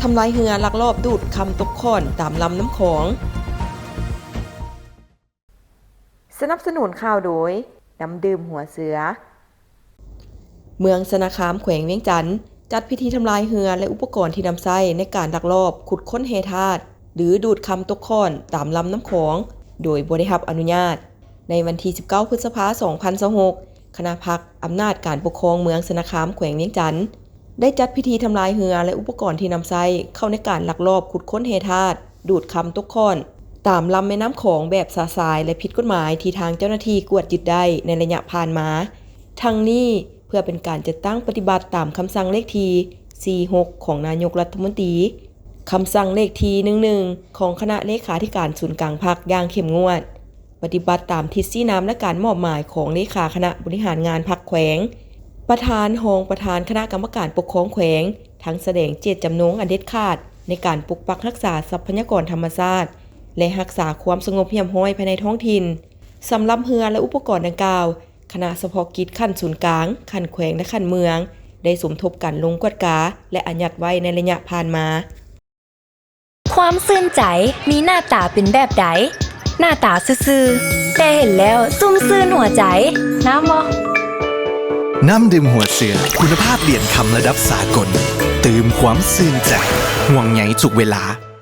ທຳລາຍເຮືອລັກລອບດູດຄຳຕົກຂ້ອນຕາມລຳນ້ຳຂອງ. ສະໜັບສະໜູນຂ່າວໂດຍ ນ້ຳດື່ມຫົວເສືອ. ເມືອງຊະນະຄາມ ແຂວງວຽງຈັນ ຈັດພິທີທຳລາຍເຮືອ ແລະ ອຸປະກອນທີ່ນຳໃຊ້ໃນການລັກລອບຂຸດຄົ້ນແຮ່ທາດ ຫຼື ດູດຄຳຕົກຂ້ອນຕາມລຳນ້ຳຂອງ ໂດຍບໍ່ໄດ້ຮັບອະນຸຍາດ. ໃນວັນທີສິບເກົ້າ ພຶດສະພາ ສອງພັນຊາວຫົກ ຄະນະພັກອຳນາດການປົກຄອງເມືອງຊະນະຄາມ ແຂວງວຽງຈັນ ໄດ້ຈັດພິທີທຳລາຍເຮືອ ແລະ ອຸປະກອນທີ່ນຳໃຊ້ເຂົ້າໃນການລັກລອບຂຸດຄົ້ນແຮ່ທາດ ດູດຄຳຕົກຂ້ອນ ຕາມລຳແມ່ນ້ຳຂອງແບບຊະຊາຍ ແລະ ຜິດກົດໝາຍ ທີ່ທາງເຈົ້າໜ້າທີ່ກວດຍຶດໄດ້ໃນໄລຍະຜ່ານມາ. ທັງນີ້ ເພື່ອເປັນການຈັດຕັ້ງປະຕິບັດຕາມຄຳສັ່ງເລກທີສີ່ຫົກ ຂອງນາຍົກລັດຖະມົນຕີ, ຄຳສັ່ງເລກທີໜຶ່ງໜຶ່ງ ຂອງຄະນະເລຂາທິການສູນກາງພັກຢ່າງເຂັ້ມງວດ, ປະຕິບັດຕາມທິດຊີ້ນຳ ແລະ ການມອບໝາຍຂອງເລຂາຄະນະບໍລິຫານງານພັກແຂວງ, ປະທານ, ຮອງປະທານຄະນະກຳມະການປົກຄອງແຂວງ ທັງສະແດງເຈດຈຳນົງອັນເດັດຂາດໃນການປົກປັກຮັກສາຊັບພະຍາກອນທຳມະຊາດ ແລະ ຮັກສາຄວາມສະຫງົບຮຽບຮ້ອຍພາຍໃນທ້ອງຖິ່ນ. ສຳລັບເຮືອ ແລະ ອຸປະກອນດັ່ງກ່າວ, ຄະນະສະເພາະກິດຂັ້ນສູນກາງ, ຂັ້ນແຂວງ ແລະ ຂັ້ນເມືອງ ໄດ້ສົມທົບກັນລົງກວດກາ ແລະ ອາຍັດໄວ້ໃນໄລຍະຜ່ານມາ. ຄວາມຊື່ນໃຈມີໜ້າຕາເປັນແບບໃດ? ໜ້າຕາຊື່ໆ ແຕ່ເຫັນແລ້ວຊຸ່ມຊື່ນຫົວໃຈ. ງາມບໍ່? ນ້ຳດື່ມຫົວເສືອ ຄຸນນະພາບຫຼຽນຄຳລະດັບສາກົນ, ຕື່ມຄວາມຊື່ນໃຈ, ຫ່ວງໃຍທຸກເວລາ.